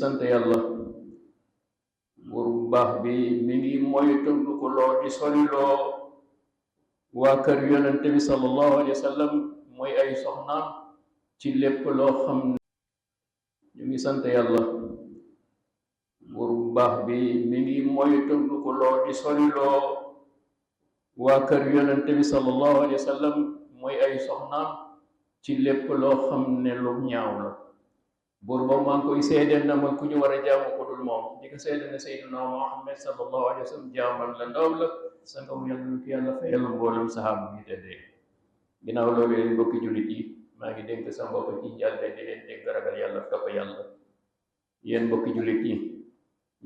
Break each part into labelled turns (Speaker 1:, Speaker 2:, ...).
Speaker 1: sant yàlla buur bu baax bi mi ngi moytandu ko loo di soriloo waa kër yonente bi sallallahu alayhi wa sallam mooy ay soxnaam ci lépp loo xam ne ñu ngi sant yàlla buur bu baax bi mi ngi moytandu ko loo di soriloo waa kër yonente bi sallallahu alayhi wa sallam mooy ay soxnaam ci lépp loo xam ne lu ñaaw la buur boobu maa ngi koy seedeel na ma ku ñu war a jaamu ko dul moom di ko seedeel ne Seydina Muhammad sallallahu alayhi wa sallam jaamal la ndaw la sa nga mu yàlla ki yàlla fayal mboolem saxaaba bi tëddee ginnaaw loolu yéen mbokki jullit yi maa ngi dénk sa bopp ci njàlle di leen dégg ragal yàlla topp yàlla yéen mbokki jullit yi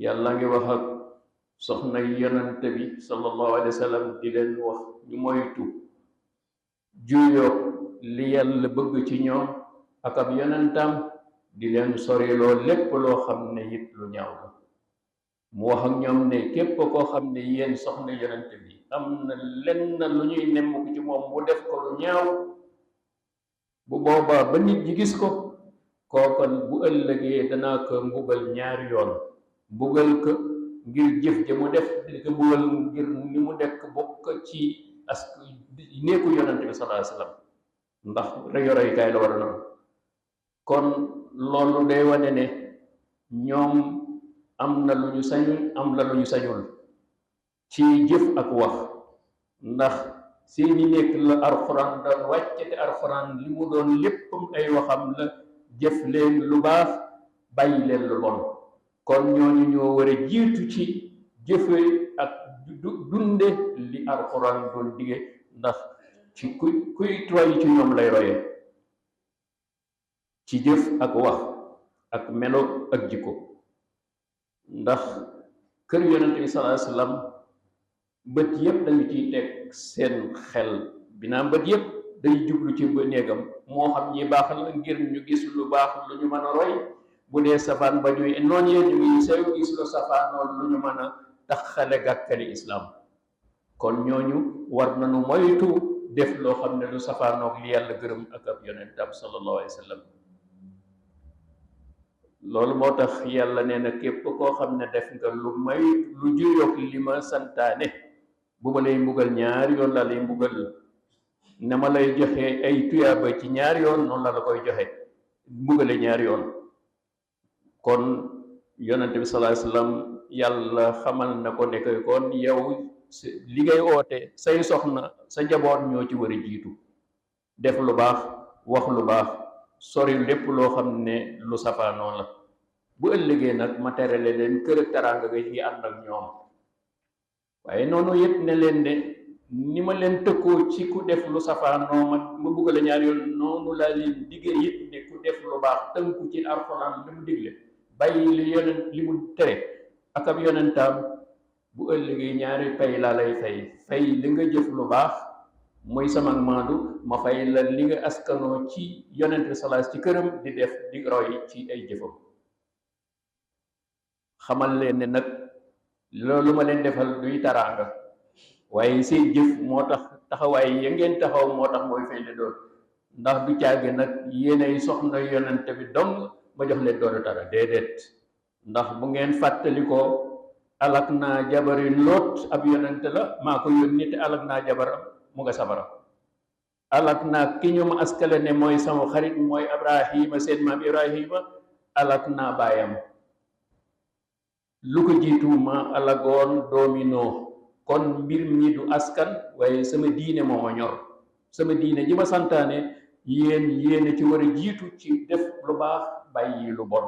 Speaker 1: yàlla ngi wax ak soxna yonente bi sallallahu alayhi wa sallam di leen wax ñu moytu juyoo li yàlla bëgg ci ñoom ak ab yonentam di leen soriloo lépp loo xam ne it lu ñaaw la mu wax ak ñoom ne képp koo xam ne yéen soxna yonente bi am na lenn lu ñuy nemm ci moom mu def ko lu ñaaw bu boobaa ba nit ñi gis ko kookan bu ëllëgee danaa ko mbugal ñaari yoon mbugal ko ngir jëf ja mu def di ko mbugal ngir ni mu dekk bokk ci néeku yonente bi sallallahu alayhi wasallam ndax royukaay la war a noonu kon loolu day wane ne ñoom am na lu ñu sañul am na lu ñu sañul ci jëf ak wax ndax seeni nekk la alxuraan doon wàcce te alxuraan li mu doon léppam ay waxam la jëf leen lu baax bàyyi leen lu bon kon ñooñu ñoo war a jiitu ci jëfe ak dunde li alxuraan doon dige ndax ci kuy roy ci ñoom lay royee ci jëf ak wax ak melo ak jikko ndax kër yonente bi sallallahu alayhi wasallam bët yépp dañu ciy teg seen xel binaam bët yépp day jublu ci ba néegam moo xam ñi baax la ngir ñu gis lu baax lu ñu mën a roy bu dee safaan ba ñuy noonu yee ñu ngi sew gis lu safaanoon lu ñu mën a taxale gàkkali islam kon ñooñu war nañu moytu def loo xam ne lu safaanoog li yàlla gërëm ak ab yonentam sallallahu alayhi wasallam loolu moo tax yàlla nee na képp koo xam ne def nga lu may lu juyoog li ma santaane bu ma lay mbugal ñaari yoon la lay mbugal ne ma lay joxe ay tuyaaba ci ñaari yoon noonu la koy joxe mbugale ñaari yoon kon yonente bi sallallahu alayhi wasallam yàlla xamal na ko ne koy kon yow li ngay oote say soxna sa njaboot ñoo ci war a jiitu def lu baax wax lu baax sori lépp loo xam ne lu safaanoo la bu ëllëgee nag ma terale leen kër ak teraanga ga ci ànd ak ñoom waaye noonu yëpp ne leen de ni ma leen tëkkoo ci ku def lu safaanoo ma buggal ñaari yoon noonu laa leen diggee yëpp ne ku def lu baax tënku ci alxuraan li mu digle bàyyi li yonent li mu tere ak ab yonentaam bu ëllëgee ñaari pay laa lay fay li nga jëf lu baax muy sama maandu ma fay la li nga askanoo ci yonent bi salaas ci këram di def di roy ci ay jëfam xamal leen ne nag loolu ma leen defal duy taraanga waaye seen jëf moo tax taxawaay ya ngeen taxaw moo tax mooy fay le doon ndax du caage nag yéenay soxna yonent bi dong ma jox leen doon tara déedéet ndax bu ngeen fàttalikoo alak naa jabari Loot ab yonent la maa ko yónni te alak naa jabaram mu nga sabara alak naa ki ñu ma askale ne mooy sama xarit mooy Ibrahima seen maam Ibrahima alak naa baayam lu ko jiitu ma alagoon doomi Nuux kon mbir mi du askan waaye sama diine moo ma ñor sama diine ji ma santaane yéen ci war a jiitu ci def lu baax bàyyi lu bon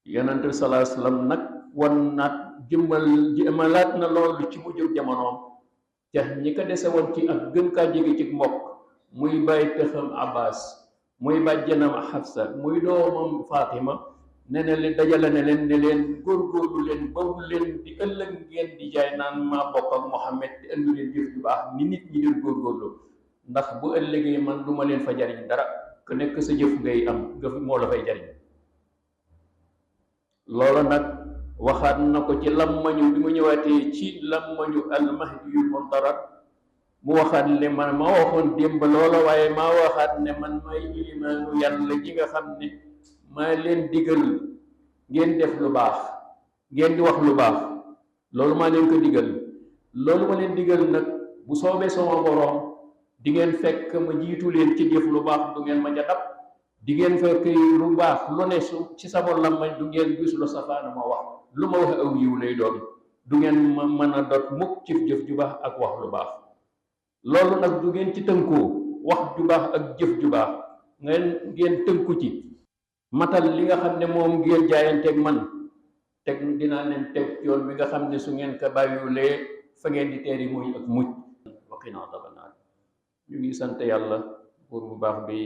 Speaker 1: yonent bi sallallahu alayhi wasallam nag wan naat jëmmalaat na loolu ci mujjug jamonoom te ñi ko dese woon ci ak gën kaa jege ci mbokk muy bàyyi texam Abbas muy bàjjanam Hafsa muy doomam Fatima ne na leen dajale ne leen góorgóorlu leen bawu leen di ëllëg ngeen di jaay naan maa bokk ak Muhammad te ëndi leen jëf ju baax ni nit ñi leen góorgóorlu ndax bu ëllëgee man du ma leen fa jariñ dara ku nekk sa jëf ngay am nga moo la fay jariñ loolu nag waxaat na ko ci lammañu bi mu ñëwaatee ci lammañu almahdiyul muntarar mu waxaat ne man ma waxoon démb loola waaye maa waxaat ne man may ilimaanu yàlla ji nga xam ne maa leen digal ngeen def lu baax ngeen di wax lu baax loolu maa leen ko digal loolu ma leen digal nag bu soobee sama boroom di ngeen fekk ma jiitu leen ci jëf lu baax du ngeen ma ca dab di ngeen fekk lu baax lu ne su ci sama làmmiñ du ngeen gis lu safaan ma wax lu ma wax aw yiw lay doon du ngeen ma mën a dot mukk ci jëf ju baax ak wax lu baax loolu nag du ngeen ci tënkoo wax ju baax ak jëf ju baax ngeen tënku ci matal li nga xam ne moom ngeen jaayanteeg man teg dinaa leen teg yoon wi nga xam ne su ngeen ko bàyyulee fa ngeen di teeri muy ak mucc waqina adhaban naar ñu ngi sant yàlla buur bu baax bi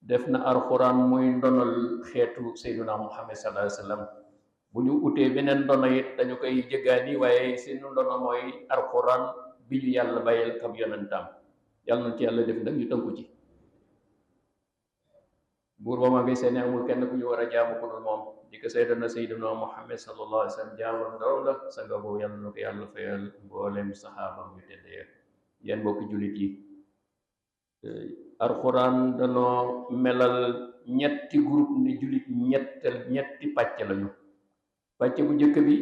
Speaker 1: def na alxuraan muy ndonal xeetu Seydina Muhammad sallallahu alayhi wa sallam bu ñu utee beneen ndono it dañu koy jëggaani waaye seenu ndono mooy alxuraan bi ñu yàlla bàyyil kam yonentam yàlla na ci yàlla def nag ñu tënku ci buur ba ma ngi seen amul kenn ku ñu war a jaamu ku dul moom di ko seydana Seydina Muhammad sallallahu alayhi wa sallam jaamu ndaw la sa nga boobu yàlla na ko yàlla fayal mboolem saxaabam yu tedde yéen mbokki jullit yi alxuraan danoo melal ñetti groupe ne jullit ñetti pàcc lañu pàcc bu njëkk bi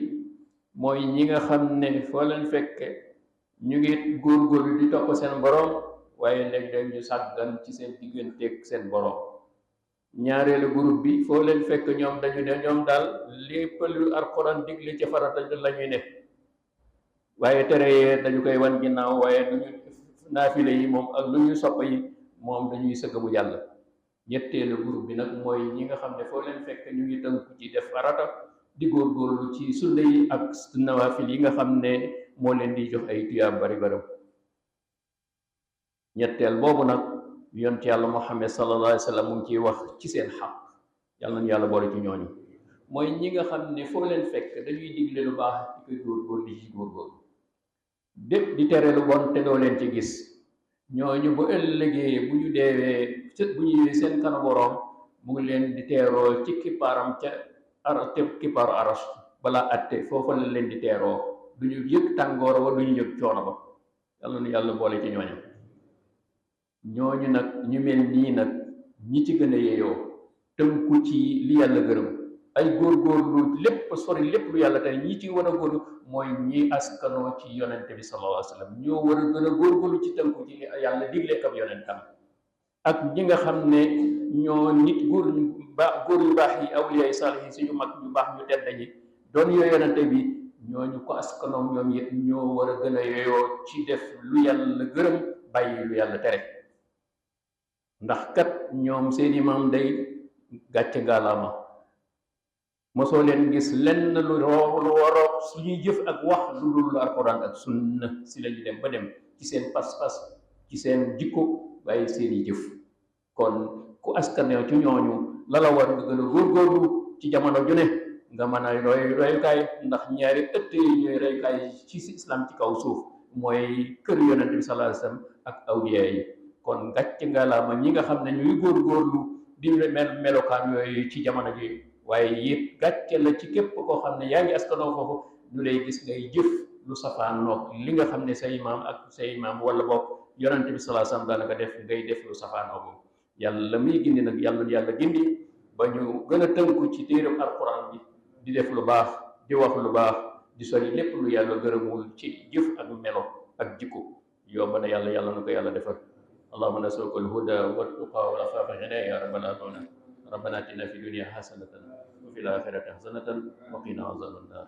Speaker 1: mooy ñi nga xam ne foo leen fekke ñu ngi góorgóorlu di topp seen borom waaye léeg-léeg ñu sàggan ci seen digganteeg seen borom ñaareelu groupe bi foo leen fekk ñoom dañu ne ñoom daal lépp lu alxuraan digle ci farata la ñuy ne waaye tere yee dañu koy wan ginnaaw waaye duñu naafile yi moom ak lu ñu sopp yi moom dañuy sëgg bu jàll ñetteelu groupe bi nag mooy ñi nga xam ne foo leen fekk ñu ngi tënku ci def farata di góorgóorlu ci sunna yi ak nawaafil yi nga xam ne moo leen di jox ay tuyaab bari bari ñetteel boobu nag yonent yàlla Muhammad sallallahu alayhi wa sallam mu ngi ciy wax ci seen xaq yàlla nañu yàlla boole ci ñooñu mooy ñi nga xam ne foo leen fekk dañuy digle lu baax di koy góorgóorlu di ci góorgóorlu dépp di tere lu bon te doo leen ci gis ñooñu bu ëllëgee bu ñu deewee bu ñëwee seen kanam boroom mu ngi leen di teeroo ci kippaaram ca kippaaru aras balaa atte foofa la leen di teeroo du ñu yëg tàngoor wa du ñu yëg coono ba yàlla na yàlla boole ci ñooñu nag ñu mel nii nag ñi ci gën a yeyoo tënku ci li yàlla gërëm ay góorgóorlu lépp sori lépp lu yàlla tey ñi ci war a góorlu mooy ñi askanoo ci yonente bi sallallahu alayhi wa sallam ñoo war a gën a góorgóorlu ci tënku ci li yàlla digle kam yonentam ak ñi nga xam ne ñoo nit góor yu baax yi awliya yi saalih yi suñu mag ñu baax ñu tedd ñi doon yoo yonente bi ñooñu ko askanoo ñoom it ñoo war a gën a yeyoo ci def lu yàlla gërëm bàyyi lu yàlla tere ndax kat ñoom seeni maam day gàcce ngaalaama mosoo leen gis lenn lu waroo suñuy jëf ak wax lu dul alxuraan ak sunna si lañu dem ba dem ci seen pas-pas ci seen jikko waaye seeni jëf kon ku askanee ci ñooñu la la war nga gën a góorgóorlu ci jamono ju ne nga mën a royukaay ndax ñaari ëtt yi ñooy royukaay ci islam ci kaw suuf mooy kër yonent bi sallallahu alayhi wasallam ak awliya yi kon gàcce ngalaama ñi nga xam ne ñuy góorgóorlu di melokaan yooyu ci jamono ji waaye it gàcce la ci képp koo xam ne yaa ngi askanoo foofu ñu lay gis ngay jëf lu safaanoog li nga xam ne say maam ak say maam wala boog yonante bi sallallahu alayhi wasallam daanaka def ngay def lu safaanoog yàlla muy gindi nag yàlla gindi ba ñu gën a tënku ci téeram alquran bi di def lu baax di wax lu baax di sori lépp lu yàlla gërëmul ci jëf ak melo ak jikko yomb na yàlla na ko yàlla defal اللهم نسألك الهدى والتقى والعفاف والغنى يا رب العالمين ربنا اتنا في الدنيا حسنة وفي الآخرة حسنة وقنا عذاب النار